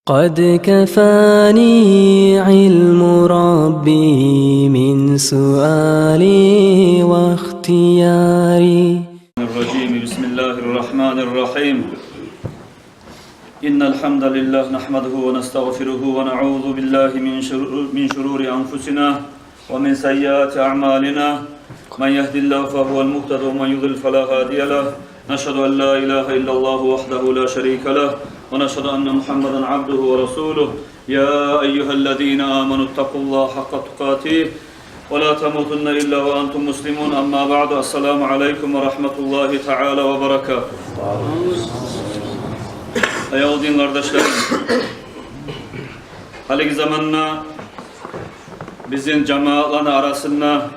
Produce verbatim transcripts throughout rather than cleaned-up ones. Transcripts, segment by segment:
قد كفاني علم ربي من سؤالي واختياري. الرجيم. بسم الله الرحمن الرحيم. إن الحمد لله نحمده ونستغفره ونعوذ بالله من شرور، من شرور أنفسنا ومن سيئات أعمالنا. من يهد الله فهو المهتد ومن يضلل فلا هادي له. نشهد أن لا إله إلا الله وحده لا شريك له، ونشهد أن محمدا عبده ورسوله. يا أيها الذين آمنوا اتقوا الله حق تقاته ولا تموتن إلا وأنتم مسلمون. أما بعد، السلام عليكم ورحمة الله تعالى وبركاته. Аявлу дин къардашларым, гьалиги заманда бизин жамаатланы арасында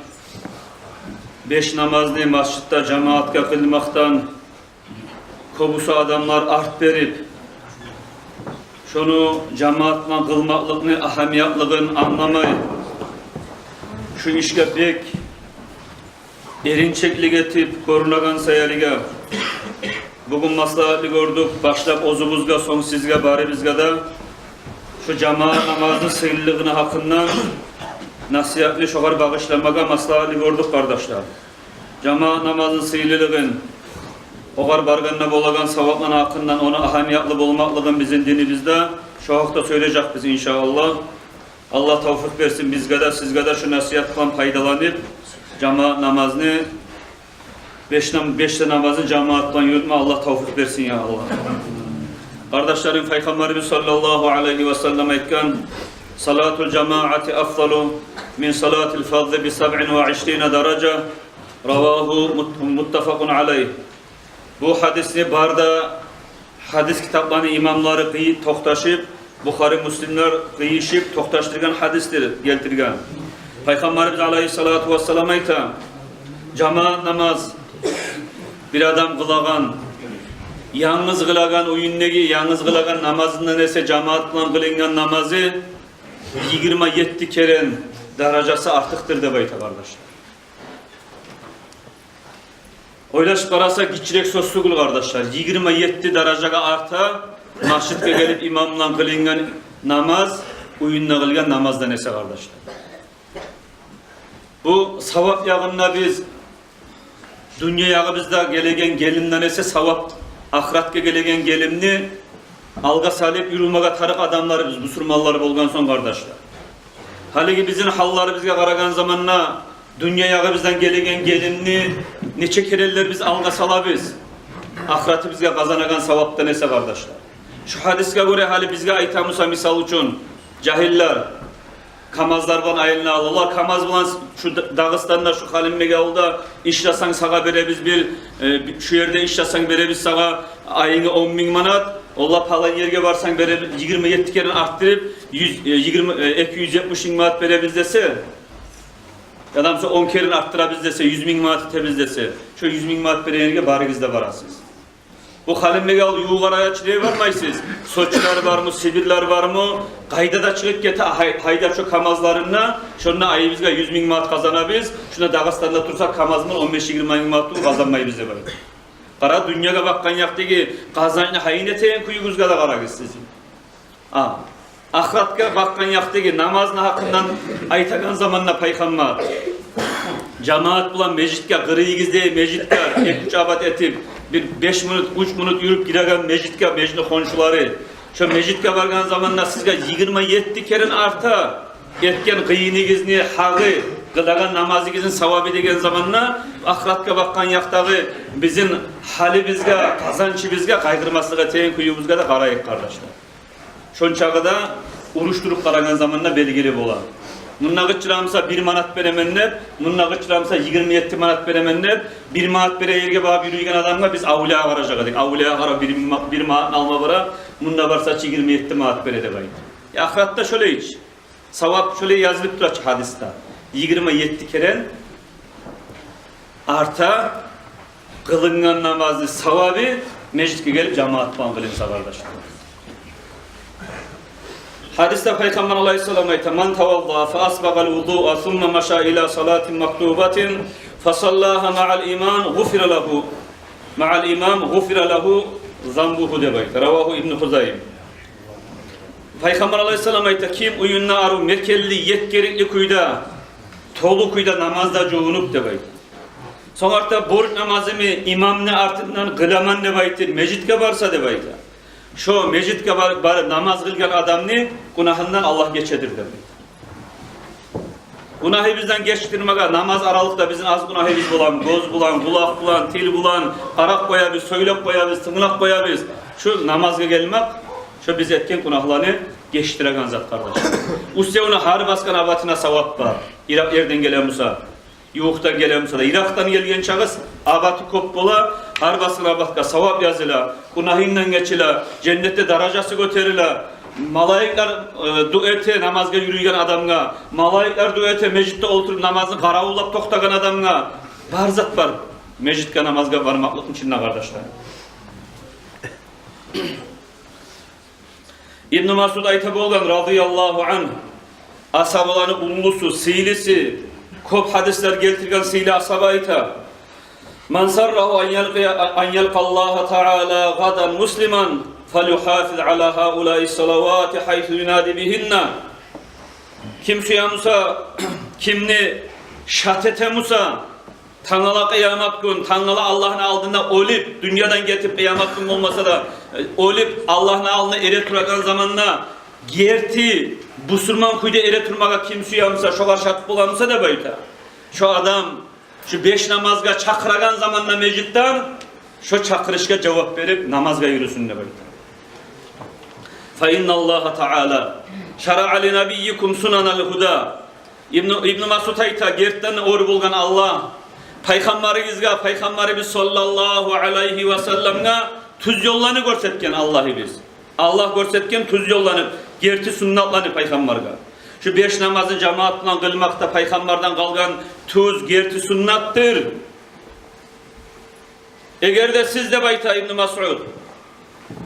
беш намазны межитде жамаатгъа къылмакъдан кёбюсю адамлар арт берип, шону жамаат булан къылмакълыкъны агьамиятлыгъын англамай, шу ишге бек эринчеклик этип гёрюнеген саялы, бугюн маслагьатлы гёрдюк, башлап оьзюбюзге, сонг сизге, барыбызгъа да шу жамаат намазны сыйлылыгъыны гьакъындан насигьатны шогъар багъышламагъа маслагьатлы гёрдюк, къардашлар. Жамаат намазны сыйлылыгъын, огъар баргъанда болагъан савапланы гьакъындан, ону агьамиятлы болмакълыгъын бизин динибизде, шо гьакъда сёйлежекбиз, иншааллагь. Аллагь тавфикъ берсин бизге де, сизге де шу насигьат булан пайдаланып, жамаат намазны, беш нам-, беш де намазны жамаат булан юрютме Аллагь тавфикъ берсин, я Аллагь. Къардашларым, Пайхаммарыбыз саллаллагьу алайгьи ва саллам айтгъан: صلاة الجماعة أفضل من صلاة الفذ بسبع وعشرين درجة. رواه مت-، متفق عليه. Бу гьадисни бары да гьадис китапланы имамлары къый-, токъташып, Бухари, Муслимлер къыйышып токъташдыргъан гьадисдир, гелтирген. Пайхаммарыбыз алайгьиссалату вассалам айта: жамаат намаз бир адам къылагъан, янгыз къылагъан, уьюндеги янгыз къылагъан намазындан эсе жамаат булан къылынгъан намазы йигирма етти керен даражасы артыкъдыр деп айта, къардашлар. Ойлашып къараса, гиччирек сёз тюгюл, къардашлар. Йигирма етти даражагъа арта межитге гелип имам булан къылынгъан намаз уьюнде къылгъан намаздан эсе, къардашлар. Бу савап ягъында биз дюнья ягъыбызда гелеген гелимден эсе савап, ахыратгъа гелеген гелимни алгъа салып юрюмеге тарыкъ адамларбыз, бусурманлар болгъан сонг, къардашлар. Гьалиги бизин гьалларыбызгъа къарагъан заманда, дюнья ягъыбыздан гелеген гелимни нече керенлер биз алгъа салабыз, ахыратыбызгъа къазанагъан савапдан эсе, къардашлар. Шу гьадисге гёре гьали бизге айта буса, мисал учун, жагьиллер КамАЗлар булан айлана алалар. КамАЗ булан шу Д-, Дагъыстанда, шу Халимбекавулда ишлесенг, сагъа беребиз бир, э, би-, шу ерде ишлесенг, беребиз сагъа айына он минг манат. Олла палан ерге барсанг, беребиз, йигирма етти керен артдырып, юз, э, йигирма, э, эки юз етмиш минг манат беребиз десе, яда буса он керен артдырабыз десе, юз минг манат этебиз десе, шо юз минг манат береген ерге барыгъыз да барасыз. Бу Халимбекавул ювукъ арагъа чыдай бармайсыз. Сочилер бармы, Сибирлер бармы? Къайда да чыгъып гете, гьай-, гьайдап шо КамАЗларында, шонда айыбызгъа юз минг манат къазанабыз. Шунда Дагъыстанда турса, КамАЗ булан он беш-йигирма минг манат тюгюл къазанмайбыз деп айта. Къара, дюньягъа бакъгъан якъдагъы къазанчны гьайын этеген кююгюзге де къарагъыз сиз. А, ахыратгъа бакъгъан якъдагъы намазны гьакъындан айтагъан заманда Пайхаммар: жамаат булан межитге, къырыйыгъыздагъы межитге эки-уьч абат этип, бир беш минут, уьч минут юрюп гиреген межитге, межитни хоншулары, шо межитге баргъан заманда сизге йигирма етти керен арта этген къыйыныгъызны гьакъы, къылагъан намазыгъызны савабы деген заманда, ахыратгъа бакъгъан якъдагъы бизин гьалыбызгъа, къазанчыбызгъа, къайгъырмаслыкъ этеген кююбюзге де къарайыкъ, къардашлар. Шончакъы да урушдуруп къарагъан заманда белгили бола. Мунда къычырамса, бир манат беремен деп, мунда къычырамса, йигирма етти манат беремен деп, бир манат береген ерге багъып юрюйген адамгъа биз авлия къаражакъ эдик. Авлия къара, бир ма-, бир манатны алма бара, мунда барса, йигирма етти манат бере деп айта. Ахыратда шолай ич. Савап шолай язылып тура чы гьадисде. Йигирма етти керен арта къылынгъан намазны савабы межитге гелип жамаат булан къылынса, къардашлар. Гьадисде Пайхаммар алайгьиссалам айта: من توضأ فأسبغ الوضوء ثم مشى إلى صلاة مكتوبة فصلاها مع الإمام غفر له، مع الإمام غفر له ذنبه деп айта. رواه ابن خزيمة. Пайхаммар алайгьиссалам айта: «Ким уьюнде арив, мекенли, етгерикли кюйде, толу кюйде намазда жувунуп, – деп айта. – Сонг артда борч намазымны имамны артындан къыламан деп айтып межитге барса, – деп айта, – шо межитге бар-, барып намаз къылгъан адамны гюнагьындан Аллагь гечедир», – деп айта. Гюнагьыбыздан гечдирмеге намаз аралыкъда бизин аз гюнагьыбыз боламы? Гёз булан, къулакъ булан, тил булан къарап къоябыз, сёйлеп къоябыз, тынглап къоябыз. Шу намазгъа гелмек, шу биз этген гюнагьланы гечдиреген зат, къардаш. Уьстевюне гьар басгъан абатына савап бар. Йыракъ ерден геле буса, ювукъдан геле буса да, йыракъдан гелген шагъыс абаты кёп бола, гьар басгъан абатгъа савап языла, гюнагьындан гечиле, женнетде даражасы гётериле. Малайиклер, э, дуа эте намазгъа юрюйген адамгъа, малайиклер дуа эте межитде олтуруп намазны къаравуллап токътагъан адамгъа. Бар зат бар межитге намазгъа бармакълыкъны ичинде, къардашлар. Ибну Масъуд айта болгъан, радияллагьу ангь, асгьабаланы уллусу, сыйлысы, кёп гьадислер гелтирген сыйлы асгьаба айта: «Ман саррагьу ан ялкъа, ан ялкъа Аллагьа таала гъадан муслиман, фалюхафиз аля гьаулаи салавати гьайсу юнади бигьинна». Ким сюе буса, кимни шат эте буса, тангала къыямат гюн, тангала Аллагьны алдында оьлюп, дюньядан гетип, къыямат гюн болмаса да, э, оьлюп, Аллагьны алдында эретурагъан заманда герти бусурман кюйде эретурмагъа ким сюе буса, шогъар шат бола буса, деп айта, шо адам шу беш намазгъа чакъырагъан заманда межитден, шо чакъырышгъа жавап берип, намазгъа юрюсюн, деп айта. Фа инна Аллагьа таала шараъа ли набиййикум сунанал гьуда. Ибну, Ибну Масъуд айта: «Гертиден оьр болгъан Аллагь, пайхаммарыгъызгъа, пайхаммарыбыз саллаллагьу алайгьи ва салламгъа тюз ёлланы гёрсетген Аллагьыбыз». Аллагь гёрсетген тюз ёлланы, герти суннатланы пайхаммаргъа. Шу беш намазны жамаат булан къылмакъ да пайхаммардан къалгъан тюз, герти суннатдыр. Эгер де сиз, деп айта Ибну Масъуд,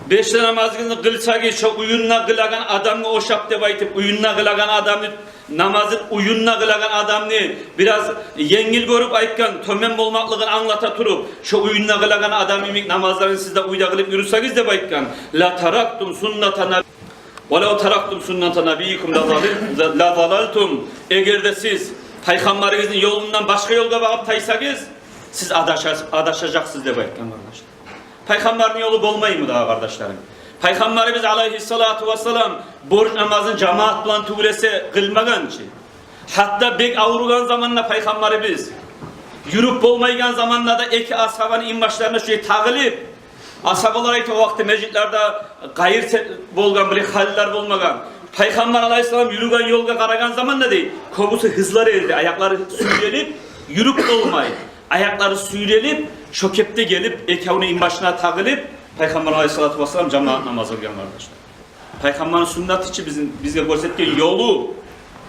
беш де намазыгъызны къылсагъыз, шо уьюнде къылагъан адамгъа ошап деп айтып, уьюнде къылагъан адамны намазын, уьюнде къылагъан адамны бираз енгил гёрюп айтгъан, тёбен болмакълыгъын англата туруп, шо уьюнде къылагъан адам йимик намазларын сиз де уьйде къылып юрюсегиз деп айтгъан. Ла тарактум сунната на-, ва лав тарактум сунната набиййикум ла залал-, ла залалтум. Эгер де сиз пайхаммарыгъызны ёлундан башгъа ёлгъа багъып тайсагъыз, сиз адаша-, адашажакъсыз деп айтгъан, къардашлар. Пайхаммарны ёлу болмаймы дагъы, къардашларым? Пайхаммарыбыз алайгьиссалату вассалам борч намазын жамаат булан тюгюл эсе къылмагъан чы. Гьатта бек авругъан заманда пайхаммарыбыз, юрюп болмайгъан заманда да эки асгьабаны инбашларына шулай тагъылып, асгьабалар айта, о вакъти межитлерде къайыр се-, болгъан, бир халилер болмагъан. Пайхаммар алайгьиссалам юрюген ёлгъа къарагъан заманда, дей, кёбюсю гьызлар эди, аякълары сюйрелип, юрюп болмай. Аякълары сюйрелип, шо кепде гелип, экевню инбашына тагъылып, Пайхаммар алайгьиссалату вассалам жамаат намаз къылгъан, къардашлар. Пайхаммарны суннаты чы бизин, бизге гёрсетген ёлу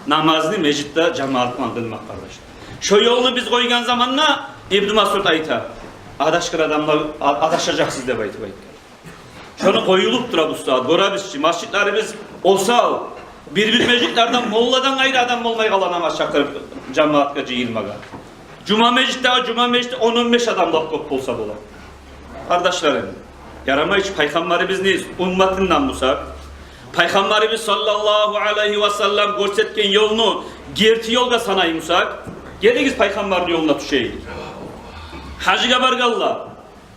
намазны межитде жамаат булан къылмакъ, къардашлар. Шо ёлну биз къойгъан заманда, Ибну Масъуд айта, адашгъан адамлар, а-, адашажакъсыз деп айтып айтгъан. Шону къоюлуп тура бу сагьат. Гёребиз чи, межитлерибиз осал. Бир-бир межитлерде молладан къайры адам болмай къала намаз чакъырып, жамаатгъа жыйылмагъа. Жума межитде, жума межитде он-он беш адам да кёп болса бола. Къардашларым, ярамай чы, пайхаммарыбызны умматындан бусакъ, пайхаммарыбыз саллаллагьу алайгьи вассаллам гёрсетген ёлну герти ёлгъа санай бусакъ, гелигиз, пайхаммарны ёлуна тюшейик. Гьажгъа баргъанлар,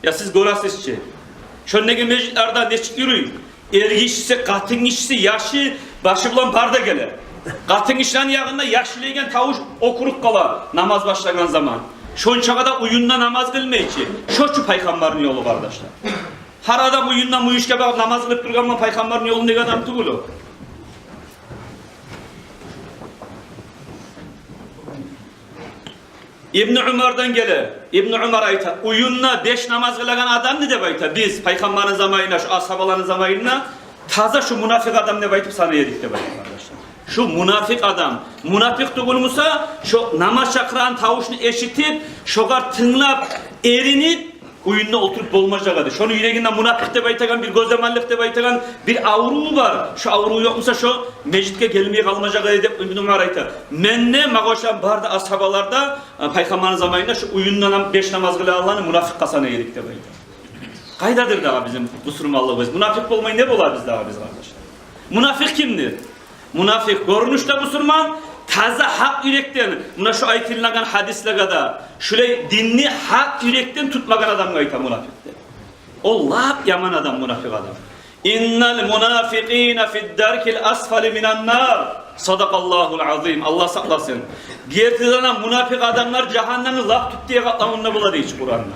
я сиз гёресиз чи, шондагъы межитлерде нечик юрюй? Эргишиси, къатынгишиси, яшы, башы булан бары да геле. Къатынгишилени ягъында яш йылайгъан тавуш окъуруп къала намаз башлагъан заман. Шончагъа да уьюнде намаз къылмай чы. Шо чу пайхаммарны ёлу, къардашлар. Гьар адам уьюнде мюйюшге багъып намаз къылып тургъан ман пайхаммарны ёлундагъы адам тюгюл о. Ибну Умардан геле. Ибну Умар айта, уьюнде беш намаз къылагъан адамны, деп айта, биз пайхаммарны заманына, шу асгьабаланы заманына таза шу мунафикъ адам деп айтып санай эдик, деп айта, къардашлар. Шу мунафикъ адам. Мунафикъ тюгюл буса, шо намаз чакъырагъан тавушну эшитип, шогъар тынглап, эринип, уьюнде олтуруп болмажакъ эди. Шону юрегинде мунафикъ деп айтагъан, бир гёземаллыкъ деп айтагъан бир аврув бар. Шо аврув ёкъ буса, шо межитге гелмей къалмажакъ эди, деп Ибну Умар айта. Мен де, магъа ошагъан бары да асгьабалар да, э, пайхаммарны заманында шу уьюнде нам-, беш намаз къылагъанланы мунафикъгъа санай эдик, деп айта. Къайдадыр дагъы бизин бусурманлыгъыбыз? Мунафикъ болмай не бола биз дагъы, биз, къардашлар? Мунафикъ кимдир? Мунафикъ гёрюнюшде бусурман, таза гьакъ юрекден, муна шу айтылынагъан гьадислеге де, шулай динни гьакъ юрекден тутмагъан адамгъа айта мунафикъ деп. О лап яман адам, мунафикъ адам. «Иннал мунафикъина фид даркил асфали минан нар». Садакъаллагьул азим. Аллагь сакъласын. Гертиден де мунафикъ адамлар жагьаннемни лап тюпдеги къатламында бола дей чи Къуранда.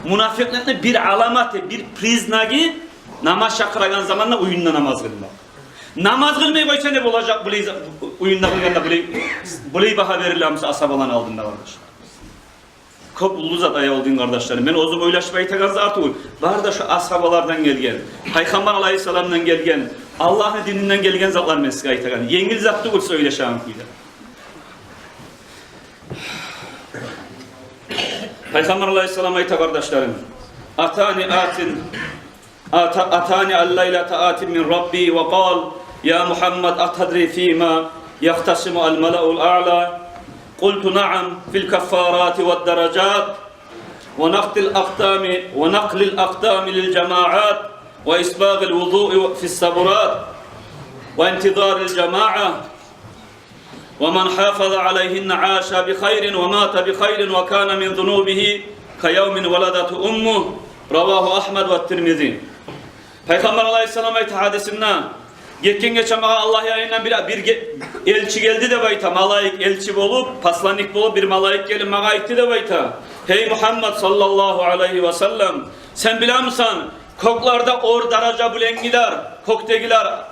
Мунафикълыкъны бир аламаты, бир признагы намаз чакъырагъан заманда уьюнде намаз къылмакъ. Намаз къылмай къойса не болажакъ? Булай за-, уьюнде къылгъанда булай, булай багьа бериле буса асгьабаланы алдында, къардашлар. Кёп уллу зат, аявлу дин къардашларым. Мен оьзюм ойлашып айтагъан зат тюгюл. Бары да шу асгьабалардан гелген, Пайхаммар алайгьиссаламдан гелген, Аллагьны дининден гелген затлар мен сизге айтагъан. Енгил зат тюгюл сиз ойлашагъан кюйде. Пайхаммар алайгьиссалам айта, къардашларым: «Атани атин, ата-, атани аллайлата атин мин Рабби ва къал: я Мухаммад, атадри фима яхтасиму ал малаул аъла?» Къулту: «Наъам, фил каффарати вад даражат, ва накълил акъдами, ва накълил акъдами лил жамаат, ва исбагъил вудуи фис сабурат, ва интизарил жамаа». «Ва ман хафаза алайгьинна аша би хайрин ва мата би хайрин ва кана мин зунубигьи ка явми валадатгьу уммугь». Равагьу Агьмад ва Тирмизи. Пайхаммар алайгьиссалам айта гьадисинде: «Гетген гече магъа Аллагь янындан бир, бир ге-, элчи гелди, — деп айта, — малайик, элчи болуп, посланник болуп бир малайик гелип магъа айтды, — деп айта, — гьей Мухаммад саллаллагьу алайгьи ва саллам, сен билемисен, кёклерде оьр даража булангъылар, кёкдегилер,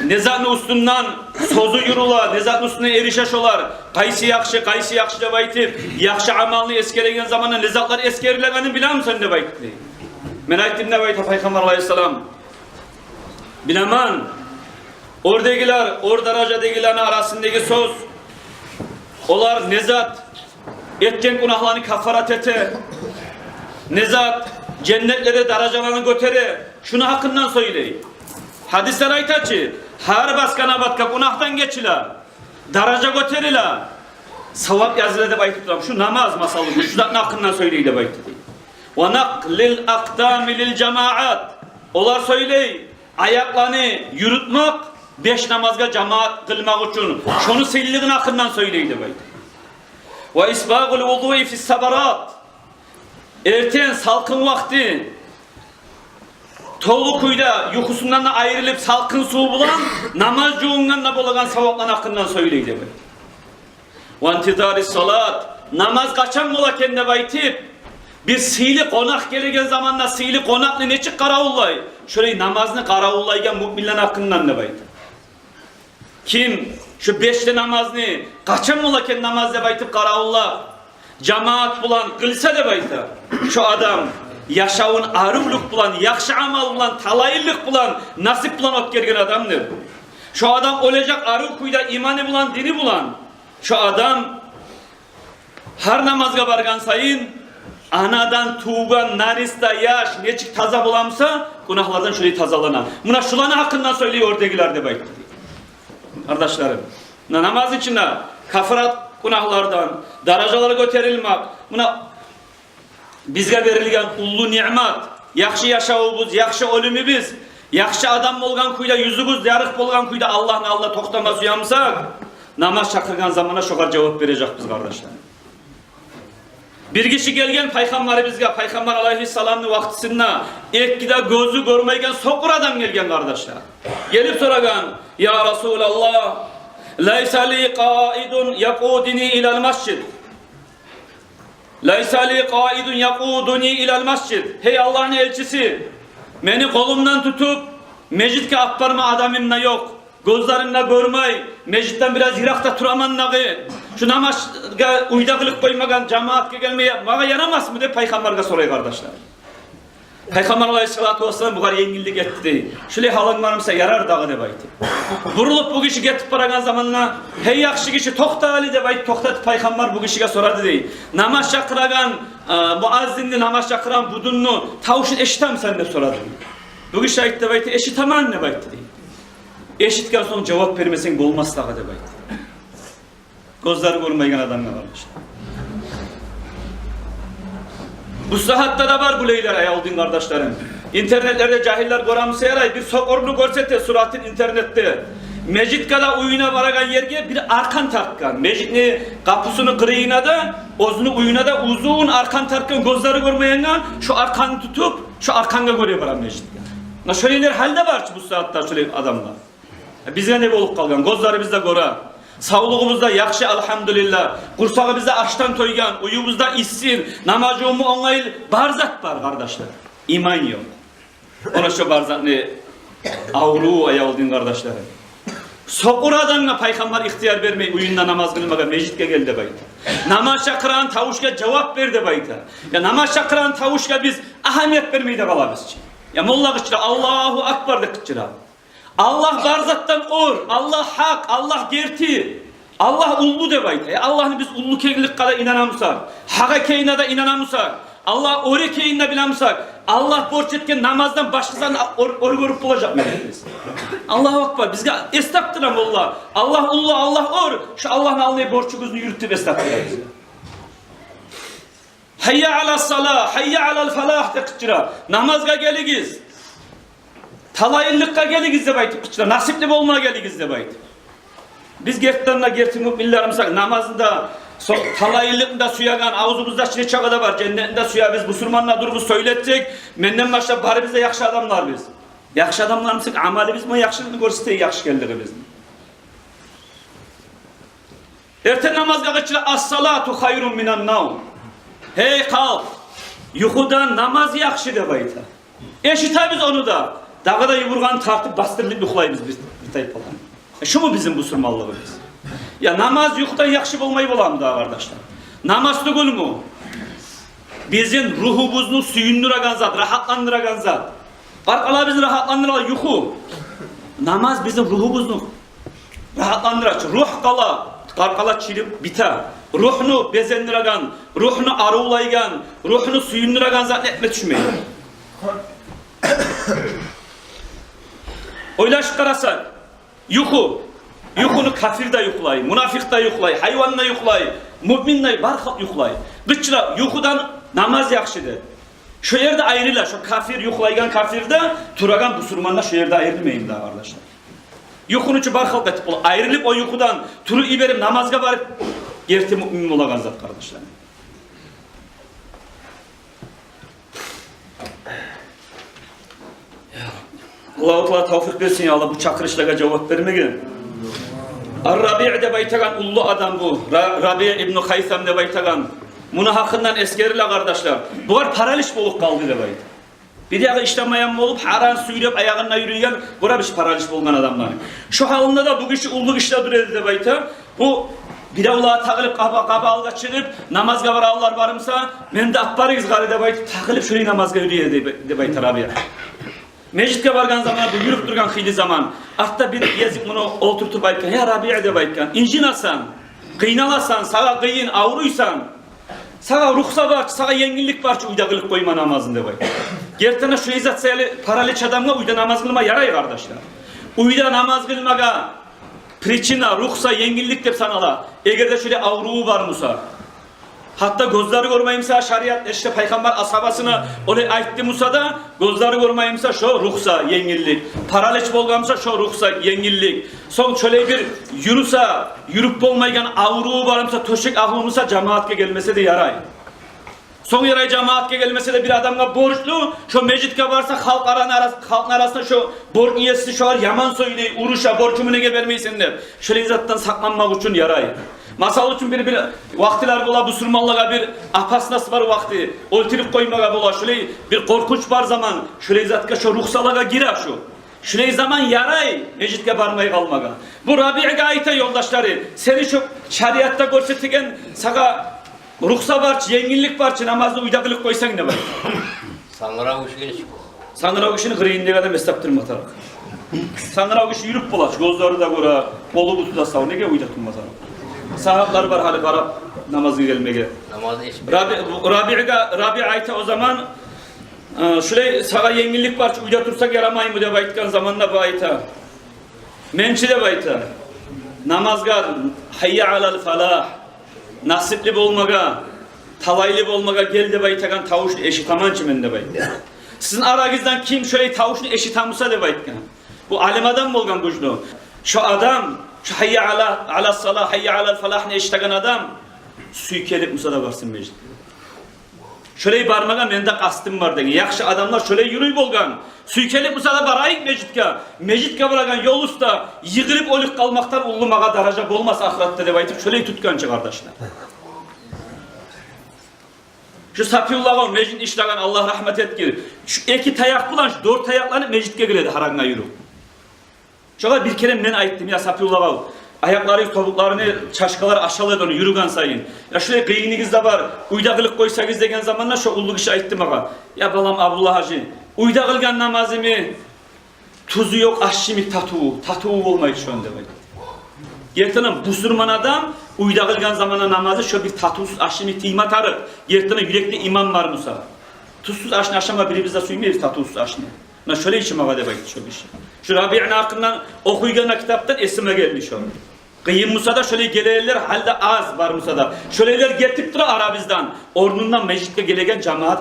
не затны уьстюнден сёзю юрюле, не затны уьстюнден эрише шолар, къайсы яхшы, къайсы яхшы деп айтып, яхшы амалны эсгереген заманда не затлар эсгерилегенин билемисен?» — деп айтды. Мен айтдым, — деп айта Пайхаммар алайгьиссалам, — билемен. Оьрдегилер, оьр даражадагъыланы арасындагъы сёз, олар не зат этген гюнагьланы каффарат эте, не зат женнетледе даражаланы гётере, шуну гьакъындан сёйлей. Гьадислер айта чы, гьар басгъан абатгъа гюнагьдан гечиле, даража гётериле, савап языла деп айтып турам. Шу намаз, масала, шу затны гьакъындан сёйлей деп айтды дей. «Ва накълил акъдами лил жамаат». Олар сёйлей, аякъланы юрютмек, беш намазгъа жамаат къылмакъ учун, шону сыйлылыгъыны гьакъындан сёйлей деп айта. «Ва исбагъул вудуи фис сабарат». Эртен салкъын вакъти толу кюйде юхусундан да айрылып, салкъын сув булан намаз жувунгъанда болагъан савапланы гьакъындан сёйлей деп айта. «Ва интизарис салат», намаз къачан бола экен деп айтып, бир сыйлы къонакъ гелеген заманда сыйлы къонакъны нечик къаравуллай, шолай намазны къаравуллайгъан муъминлени гьакъындан деп айта. Ким шу беш де намазны, къачан бола экен намаз деп айтып къаравуллап, жамаат булан къылса деп айта, шо адам яшавун арувлукъ булан, яхшы амал булан, талайлыкъ булан, насип булан оьтгерген адамдыр. Шо адам оьлежек арив кюйде иманы булан, дини булан. Шо адам гьар намазгъа баргъан сайын анадан тувгъан нариста яш нечик таза боламыса, гюнагьлардан шолай тазалана. Муна шуланы гьакъындан сёйлей оьрдегилер деп айтды. Къардашларым, муна намаз ичинде каффарат гюнагьлардан, даражалар гётерилмек, муна бизге берилген уллу ниъмат, яхшы яшавубуз, яхшы оьлюмюбюз, яхшы адам болгъан кюйде, юзюбюз ярыкъ болгъан кюйде Аллагьны алдында токътама сюемисек, намаз чакъыргъан заманда шогъар жавап бережекбиз, къардашлар. Бир гиши гелген Пайхаммарыбызгъа, Пайхаммар алайгьиссаламны вакътисинде, эки де гёзю гёрмейген сокъур адам гелген, къардашлар. Гелип сорагъан: «Я Расулаллагь, лайса ли къаидун якъудуни илал масжид». «Лайса ли къаидун якъудуни илал масжид». Гьей Аллагьны элчиси, мени къолумдан тутуп межитге алып барма адамым да ёкъ. Гёзлерим де гёрмей, межитден бираз йыракъда тураман дагъы. Шу намазгъа уьйде къылып къоймагъан, жамаатгъа гелмей магъа ярамасмы деп Пайхаммаргъа сорай, къардашлар. Пайхаммар алайгьиссалату вассалам бугъар енгиллик этди дей. «Шулай гьалынг бармыса, ярар дагъы», — деп айтды. Бурулуп бу гиши гетип барагъан заманда: «Гьей яхшы гиши, токъта гьали», — деп айтып токътатып, Пайхаммар бу гишиге сорады дей: «Намаз чакъырагъан, э, муаззинни, намаз чакъырагъан будунну тавушун эшитемисен?» — деп сорады. Бу гиши айтды деп айтды: «Эшитемен», — деп айтды дей. «Эшитген сонг жавап бермесенг болмас дагъы», — деп айтды. Гёзлери гёрмейген адамгъа, къардашлар. Бу сагьатда да бар булайлар, аявлу дин къардашларым. Интернетлерде жагьиллер гёре буса ярай, бир сокъурну гёрсете суратын интернетде. Межитге де уьюне барагъан ерге бир аркъан тартгъан. Межитни къапусуну къырыйына да, оьзюню уьюне де узун аркъан тартгъан, гёзлери гёрмейгенге, шо аркъанны тутуп, шо аркъангъа гёре бара межитге. Муна шолайлар гьали де бар чы бу сагьатда шолай адамлар. Э, бизге не болуп къалгъан? Гёзлерибиз де гёре. Савлугъубуз да яхшы, альгьамдулиллагь. Къурсагъыбыз да ашдан тойгъан, уьюбюз де иссин, намаз жувунма онгайлы, бар зат бар, къардашлар. Иман ёкъ. Она шо бар затны авруву, аявлу дин къардашларым. Сокъур адамгъа Пайхаммар ихтияр бермей уьюнде намаз къылмагъа, межитге гел деп айта. Намаз чакъырагъан тавушгъа жавап бер деп айта. Я намаз чакъырагъан тавушгъа биз агьамият бермей де къалабыз чы. Я молла къычыра, «Аллагьу акбар» деп къычыра. Аллагь бар затдан оьр, Аллагь гьакъ, Аллагь герти, Аллагь уллу деп айта. Э, Аллагьны биз уллу экенликге де инана бусакъ, гьакъ экенине де инана бусакъ, Аллагь оьр экенин де биле бусакъ, Аллагь борч этген намаздан башгъасын оьр, оьр гёрюп болажакъмы биз? Аллагьу акбар, бизге эс тапдыра молла. Аллагь уллу, Аллагь оьр, шо Аллагьны алдындагъы борчубузну юрют деп эс тапдыра бизге. «Гьайя аля салагь, гьайя аля фалагь» деп къычыра. «Намазгъа гелигиз, талайлылыкъгъа гелигиз» деп айтып къычыра. «Насипли болмагъа гелигиз» деп айтып. Биз гертиден де герти муъминлер бусакъ, намазны да, со-, талайлылыкъны да сюеген, авзубузда чы нечакъы да бар, женнетни де сюебиз, бусурман да дюрбюз, сёйлетсек, менден башлап барыбыз да яхшы адамларбыз. Яхшы адамлар бусакъ, амалыбызмы яхшылыкъны гёрсете, яхшы экенлигибизни. Эртен намазгъа къычыра: «Ас-салату хайрун минан-навм». «Гьей халкъ, юхудан намаз яхшы», — деп айта. Эшитебиз ону да. Дагъы да ювургъанны тартып, бастырылып юхлайбыз бир, бир тайпалар. Э, шуму бизин бусурманлыгъыбыз? Я намаз юхудан яхшы болмай боламы дагъы, къардашлар? Намаз тюгюлмю бизин ругьубузну сююндюреген зат, рагьатландырагъан зат? Къаркъарабызны рагьатландырагъан юху. Намаз бизин ругьубузну рагьатландыра чы. Ругь къала, къаркъара чирип бите. Ругьну безендиреген, ругьну арувлайгъан, ругьну сююндюреген зат этме тюшмей. Ойлашып къарасакъ, юху. Юхуну кафир де юхлай, мунафикъ де юхлай, гьайван да юхлай, муъмин де, бар халкъ юхлай. Къычыра, юхудан намаз яхшы деп. Шо ерде айрыла, шо кафир, юхлайгъан кафир де, турагъан бусурман да шо ерде айрылмаймы дагъы, къардашлар? Юхуну чу бар халкъ этип бола. Айрылып о юхудан, туруп йиберип, намазгъа барып, герти муъмин болагъан зат, къардашлар. Аллагьу Таала тавфикъ берсин, я Аллагь, бу чакъырышлагъа жавап бермеге. Ар-Рабиъ деп айтагъан уллу адам бу. Ра-, Рабиъ ибну Хайсам деп айтагъан. Муну гьакъындан эсгериле, къардашлар. Бугъар паралич болуп къалды деп айта. Бир ягъы ишлемейген болуп, гьаран сюйреп, аягъында юрюйген, гёребиз паралич болгъан адамланы. Шо гьалында да бу гиши уллу гишилер дура эди деп айта. Бу биревлеге тагъылып, къаба-къаба алгъа чыгъып, намазгъа барагъанлар бар буса, мени де алып барыгъыз гьали деп айтып, тагъылып шолай намазгъа юрюй эди деп, деп айта Рабиъ. Межитге баргъан заман, бу юрюп тургъан хыйлы заман, артда бир гезик муну олтуртуп айтгъан: «Я Рабиъ, — деп айтгъан, — инжинесен, къыйналасан, сагъа къыйын, авруйсан. Сагъа рухса бар чы, сагъа енгиллик бар чы, уьйде къылып къойма намазны», — деп айтгъан. Гертиден де шо изат саялы паралич адамгъа уьйде намаз къылма ярай, къардашлар. Уьйде намаз къылмагъа причина, рухса, енгиллик деп санала, эгер де шолай авруву бар буса. Гьатта гёзлери гёрмей буса, шариат, ишде, Пайхаммар асгьабасына олай айтды буса да, гёзлери гёрмей буса, шо рухса, енгиллик. Паралич болгъан буса, шо рухса, енгиллик. Сонг шолай бир юрюсе, юрюп болмайгъан авруву бар буса, тёшек агьлю буса, жамаатгъа гелмесе де ярай. Сонг ярай, жамаатгъа гелмесе де, бир адамгъа борчлу, шо межитге барса, халкъ араны арас-, халкъны арасында шо борчну еси шогъар яман сёйлей, уруша, борчумну неге бермейсен деп. Шолай затдан сакъланмакъ учун ярай. Масал учун, бир, бир вакътилер бола, бусурманлагъа бир опасность бар вакъти, оьлтюрюп къоймагъа бола, шолай бир къоркъунч бар заман, шолай затгъа, шо рухсалагъа гире шо. Шолай заман ярай межитге бармай къалмагъа. Бу Рабиъге айта ёлдашлары: «Сени шо шариатда гёрсетеген сагъа рухса бар чы, енгиллик бар чы, намазны уьйде къылып къойсанг», — деп айта. Сангырав гишиге чы. Сангырав гишини къырыйындагъы адам эс тапдырма тарыкъ. Сангырав гиши юрюп бола чы, гёзлери де гёре, къолу-буту да сав, неге уьйде турма тарыкъ? Сагьатлар бар гьали къарап намазгъа гелмеге. Намазны эшитмей. Раби-, Рабиъге, Рабиъ айта о заман: «Э, шулай сагъа енгиллик бар чы, уьйде турсанг ярамаймы?» — деп айтгъан заманда бу айта: «Мен чи, — деп айта, — намазгъа, гьайя алал фалагь, насипли болмагъа, талайлы болмагъа гел деп айтагъан тавушну эшитемен чи мен», — деп айта. Сизин арагъыздан ким шолай тавушну эшите буса деп айтгъан. Бу алим адам болгъан гючлю. Шо адам, шо гьаййа ала, ала сала, гьаййа алал фалагьны эшитеген адам сюйкелип буса да барсын межитге. Шолай бармагъа мени де къастым бар деген. Яхшы адамлар шолай юрюй болгъан. Сюйкелип буса да барайыкъ межитге. Межитге барагъан ёл уьстде йыгъылып оьлюп къалмакъдан уллу магъа даража болмас ахыратда деп айтып, шолай тутгъан чы, къардашлар. Шу Сапиуллагьов межитни ишлеген, Аллагь рагьмат этгир, шу эки таякъ булан шу дёрт аякъланып межитге геледи гьарангъа юрюп. Шогъар бир керен мен айтдым: «Я, Сапиуллагьов, аякъларыгъыз, тобукъларыны чашкалар ашалады ону юрюген сайын. Я, шулай къыйыныгъыз да бар, уьйде къылып къойсагъыз», — деген заманда шо уллу гиши айтды магъа: «Я, балам Абдулла гьажи, уьйде къылгъан намазымы тузу ёкъ аш йимик татыву, татыву болмайды шону», — деп айтды. Гертиден, бусурман адам уьйде къылгъан заманда намазы шо бир татывсуз аш йимик тийме тарыкъ. Гертиден, юрекде иман бар буса. Тузсуз ашны ашама бирибиз де сюймейбиз, татывсуз ашны. Муна шолай ичи магъа деп айтды шо гиши. Шу Рабиъни гьакъындан охуйгъан китапдан эсиме гелди шо. Къыйын буса да, шолай гелегенлер гьали де аз бар буса да, шолайлар гетип тура арабыздан. Орнундан межитге гелеген жамаат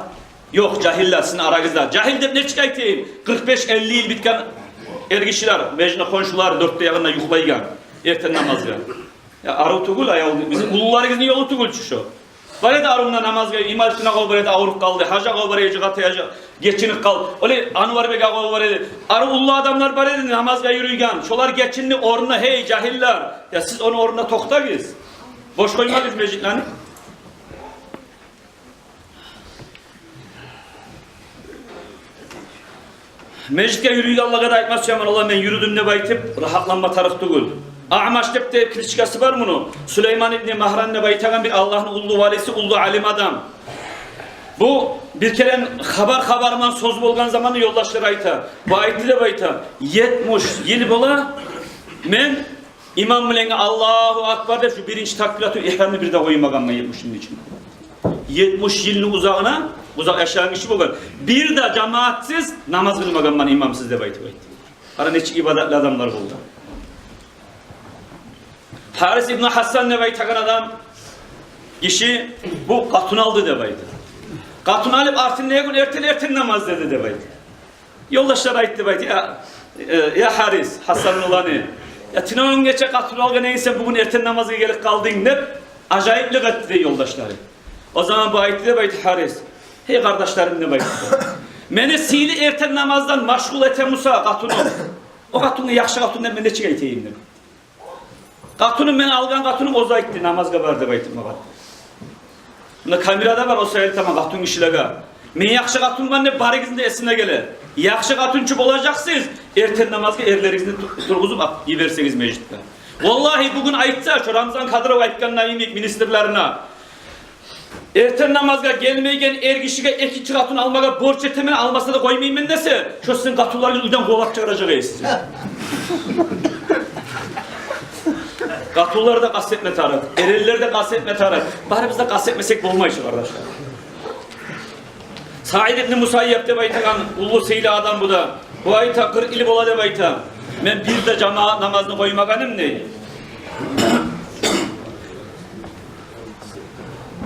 ёкъ, жагьиллер, сизин арагъызда. Жагьил деп нечик айтайым? Къыркъ беш, элли йыл битген эргишилер, межитни хоншулары дёрт де ягъында юхлайгъан эртен намазгъа. Я, арив тюгюл, аял, бизин уллуларыбызны ёлу тюгюл чю шо. Бар эди арив намазгъа, имам этип къала бер эди, авруп къалды, гьажгъа бара эди, жыгъата, гечинип къалды. Олай Анварбек агъа бара эди. Арив уллу адамлар бар эди намазгъа юрюйген. Шолар гечинди орнуна, гьей, жагьиллер. Я, сиз ону орнуна токътагъыз. Бош къоймагъыз межитлени. Межитге юрюйгенлеге де айтма сюемен, олар мен юрюдюм деп айтып, рагьатланма тарыкъ тюгюл. Аъмаш деп де кличкасы бар муну. Сулейман ибни Магьран деп айтагъан бир Аллагьны уллу валиси, уллу алим адам. Бу бир керен хабар-хабар ман сёз болгъан заманда ёлдашлар айта. Бу айтды деп айта: «Етмиш йыл бола, мен имам булангъа Аллагьу акбар деп шу биринчи такбиратул игьрамны бир де къоймагъанман етмиш йылны ичинде. Етмиш йылны узагъына, узакъ яшагъан гиши болгъан. Бир де жамаатсыз намаз къылмагъанман имамсыз», — деп айтып айтды. Къара, нечик ибадатлы адамлар болгъан. Гьарис ибну Гьассан деп айтагъан адам, гиши, бу къатын алды деп айтды. Къатын алып, артындагъы гюн эртен, эртен намаз деди деп айтды. Ёлдашлар айтды, айтды: «Я, э, я Гьарис, Гьасанны уланы, я, тюнегюн гече къатын алгъан эдинг сен, бугюн эртен намазгъа гелип къалдынг», — деп, ажайыплыкъ этди дей ёлдашлары. О заман бу айтды деп айтды Гьарис: «Гьей къардашларым, — деп айтды, — мени сыйлы эртен намаздан машгъул эте буса къатыным, о къатынгъа яхшы къатын деп мен нечик айтайым?» — деп. «Къатыным, мен алгъан къатыным оьзю айтды, намазгъа бар деп айтып магъа. Муна камера да бар, о саялы таман къатынгишилеге. Мен яхшы къатынман деп барыгъызны да эсине геле. Яхшы къатынчы болажакъсыз, эртен намазгъа эрлеригизни ту-, тургъузуп ап йиберсегиз межитге». Валлагьи, бугюн айтса, шо Рамзан Кадыров айтгъан йимик, министрлерине, «Эртен намазгъа гелмейген эргишиге экинчи къатын алмагъа борч этемен, алмаса да къоймайман» десе, шо сизин къатынларыгъыз уьйден къувалап чыгъаражакъ эди сизин. Къатынлар да къаст этме тарыкъ, эренлер де къаст этме тарыкъ. Барыбыз да къаст этмесек болмай чы, къардашлар. Саид ибн Мусайяб деп айтагъан уллу сыйлы адам бу да. Бу айта, къыркъ йыл бола деп айта, мен бир де жамаат намазны къоймагъаным дей.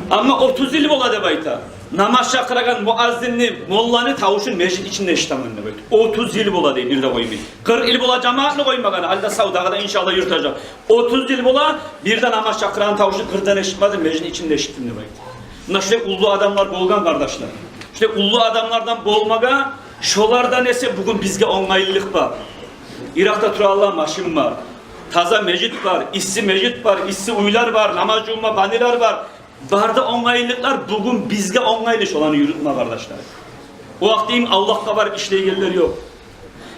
Амма отуз йыл бола деп айта, намаз чакъырагъан муаззинни, молланы тавушун межит ичинде эшитемен деп айта. Отуз йыл бола дей, бир де къоймай. Къыркъ йыл бола жамаатны къоймагъаны, гьали де сав, дагъы да иншаллагь юрютежек. Отуз йыл бола, бир де намаз чакъырагъан тавушун къырдан эшитмедим, межитни ичинде эшитдим деп айта. Муна шулай уллу адамлар болгъан, къардашлар. Шулай уллу адамлардан болмагъа, шолардан эсе бугюн бизге онгайлылыкъ бар. Иракъда турагъанлагъа машин бар. Таза межит бар, исси межит бар, исси уьйлер бар, намаз жувма банилер бар. Бар да онгайлылыкълар, бугюн бизге онгайлы шоланы юрютме, къардашлар. О вакъти им авлакъгъа барып ишлейгенлер ёкъ.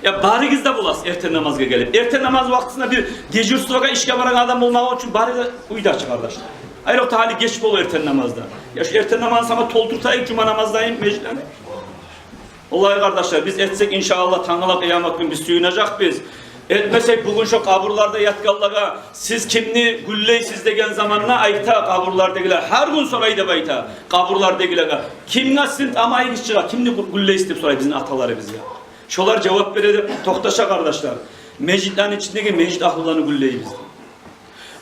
Я, барыгъыз да боласыз эртен намазгъа гелип. Эртен намаз вакътисинде бир дежурствогъа, ишге барагъан адам болмагъы учун бары да уьйде чы, къардашлар. Айрокъда гьали геч бола эртен намазда. Я, шу эртен намазны сама толтуртайыкъ жума намазда межитлени. Валлагьи, къардашлар, биз этсек, иншааллагь, тангала къыямат гюн биз сююнежекбиз. Этмесек, бугюн шо къабурларда ятгъанлагъа, «Сиз кимни гюллейсиз?» деген заманда айта къабурлардагъылар, гьар гюн сорай деп айта къабурлардагъылагъа: «Кимге сизин тамагъыгъыз чыгъа, кимни гю-, гюллейсиз?» — деп сорай бизин аталарыбызгъа. Шолар жавап бере деп токъташа, къардашлар. Межитлени ичиндеги межит агьлуланы гюллейбиз.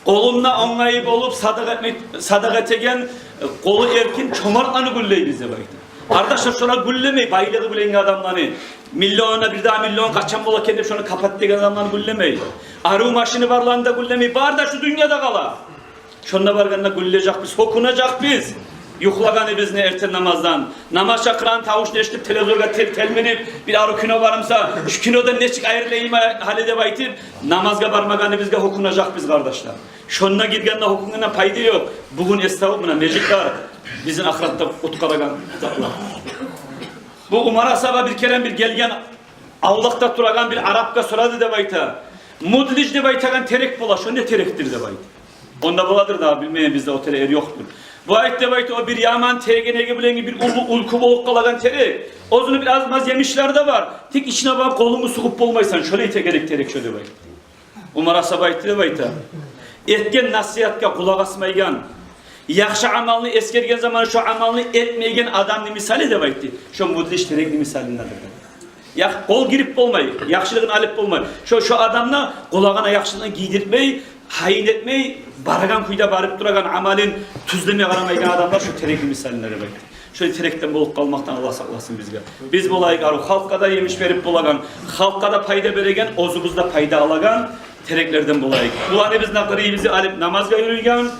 Къолунда онгайы болуп садагъа этме-, садагъа этеген, къолу эркин чомартланы гюллейбиз деп айта. Къардашлар, шолар гюллемей, байлыгъы булангъы адамланы. Миллиону, бирдагъы миллион къачан бола экен деп шону капат деген адамланы гюллемей. Арив машини барланы да гюллемей. Бары да шу дюньяда къала. Шонда баргъанда гюллежекбиз, гьёкюнежекбиз. Юхлагъаныбызны эртен намаздан. Намаз чакъырагъан тавушну эшитип, телевизоргъа тел-, телмирип, бир арив кино бар буса, шу кинодан нечик айрылайым гьали деп айтып, намазгъа бармагъаныбызгъа гьёкюнежекбиз, къардашлар. Шонда гиргенде, гьёкюнгенде пайда ёкъ. Бугюн эс тавуп, муна межит бар. Бизин ахыратда къутгъарагъан затлар. Бу Умар асгьаба бир керен бир гелген, авлакъда турагъан бир арапгъа сорады деп айта. Мудлиж деп айтагъан терек бола, шо не терекдир деп айта. Онда боладыр да, билмеймен, бизде о терек ёкъдур. Бу айтды деп айта, о бир яман тегенеги булангъы бир уллу уьлкю болуп къалагъан терек. Оьзюню бир аз-маз емишлери де бар. Тек ичине барып къолунгну сугъуп болмайсан, шолай тегенек терек шо деп айта. Умар асгьаба айтды деп айта. Этген насигьатгъа къулакъ асмайгъан, яхшы амалны эсгерген заман шо амалны этмейген адамны мисалы деп айтды, шо мудлиж терекни мисалындадыр деп. Ях-, къол гирип болмай, яхшылыгъын алып болмай. Шо, шо адамны къулагъына яхшылыгъын гийдиртмей, гьайын этмей, барагъан кюйде барып турагъан, амалын тюзлеме къарамайгъан адамлар шо терекни мисалындадыр деп айтды. Шо терекден болуп къалмакъдан Аллагь сакъласын бизге. Биз болайыкъ арив, халкъгъа да емиш берип болагъан, халкъгъа да пайда береген, оьзюбюз де пайда алагъан тереклерден болайыкъ. Буланы биз накъырыбызны алып намазгъа юрюйген,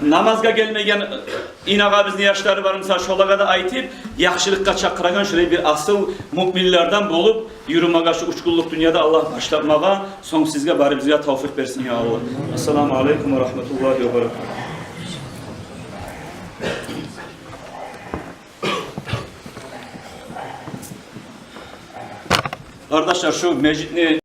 намазгъа гелмеген инагъабызны яшлары бар буса, шолагъа да айтып, яхшылыкъгъа чакъырагъан шолай бир асыл муъминлерден болуп юрюмеге шу уьч гюнлюк дюньяда Аллагь башлатмагъа, сонг сизге, барыбызгъа тавфикъ берсин, я Аллагь. Ассаламу алейкум ва рагьматуллагьи ва баракатугь. Къардашлар, шу межитни